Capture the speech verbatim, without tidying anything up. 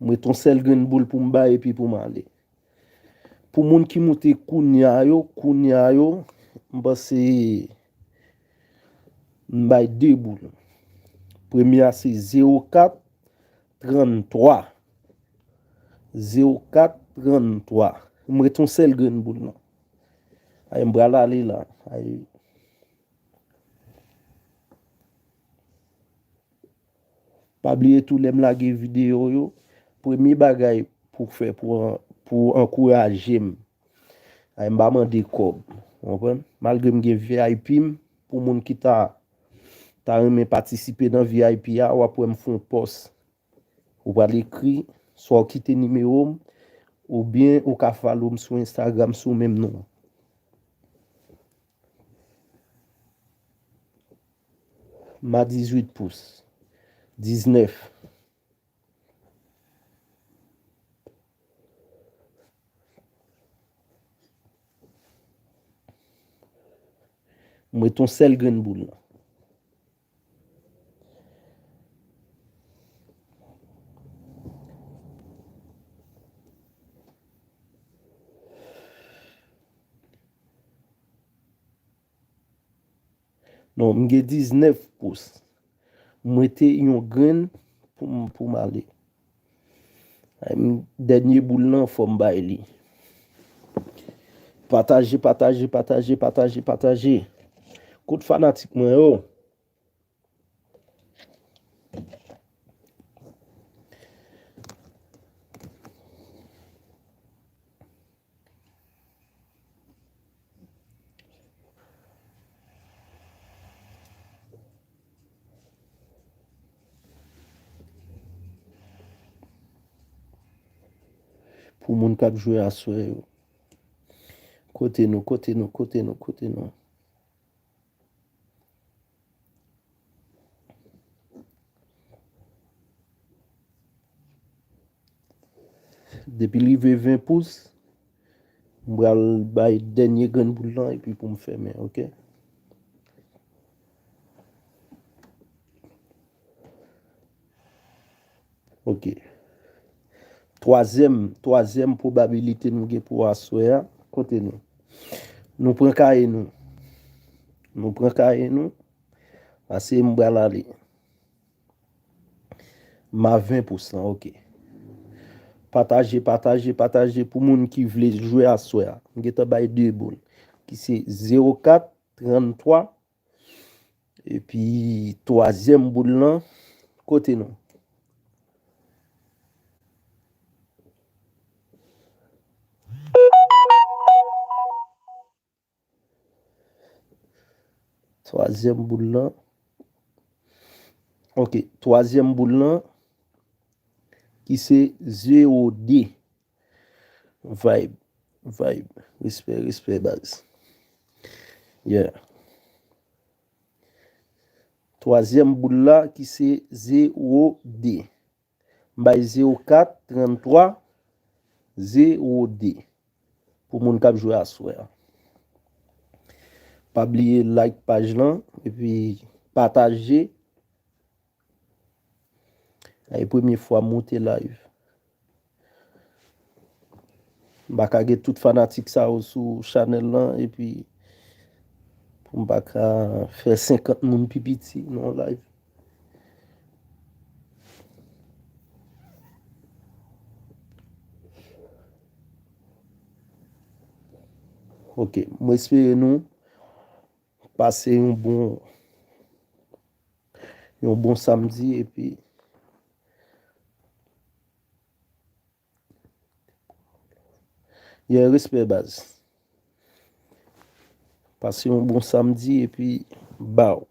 M ret yon sèl grenn boul pou m bay epi pou m ale. Pou moun ki moute kounya yo, kounya yo, m panse m bay de boul. Premye a se zewo kat tranntwa. Zewo kat tranntwa. M ret yon sèl grenn boul lan. Ay, m pral ale la. Ay. Pa bliye tou, lè m lage videyo yo, premye bagay pou fè, pou, pou ankouraje m, ay, m pa mande kòb. Ou konprann? Malgre m gen V I P m, pou moun ki ta, ta renmen patisipe nan V I P a, w ap wè m fè yon pòs. Ou pral ekri, swa w kite nimewo m, oubyen ou ka follow m sou Instagram sou menm non. M a dizuit pous. Diznèf. M ret yon sèl grenn boul lan. Non, m gen diznèf pous. M rete yon grenn pou m, pou m ale. Ay, m, dènye boul lan, fò m bay li. Pataje, pataje, pataje, pataje, pataje. Kot fanatik mwen yo? Pou moun k ap jwe aswè yo. Kote nou, kote nou, kote nou, kote nou? Depi l rive ven pous, m pral bay dènye grenn boul lan epi pou m fèmen, oke? Oke. Twazyèm, twazyèm pwobabilite nou gen pou aswè a, kote nou? Nou pran kaye nou. Nou pran kaye nou. Pase m pral ale. M a ven pou san, oke. Pataje, pataje, pataje pou moun ki vle jwe aswè a. M gentan bay de boul, ki se zewo kat, tranntwa. Epi, twazyèm boul lan, kote nou? Twazyèm boul lan. Oke, twazyèm boul lan, ki se zewo de. Vibe, vibe. Respè, respè, baz. Yeah. Twazyèm boul la, ki se zewo de. M bay zewo kat, tranntwa, zewo de. Pou moun k ap jwe aswè a. Pa bliye like paj lan, epi pataje. E premye fwa m moute live. M pa ka gen tout fanatik sa yo sou chanèl lan, epi pou m pa ka fè senkant moun pi piti nan live. Oke, mwen espere nou pase yon bon, yon bon samdi, epi, yeah, respè, baz. Pase yon bon samdi, epi, baw.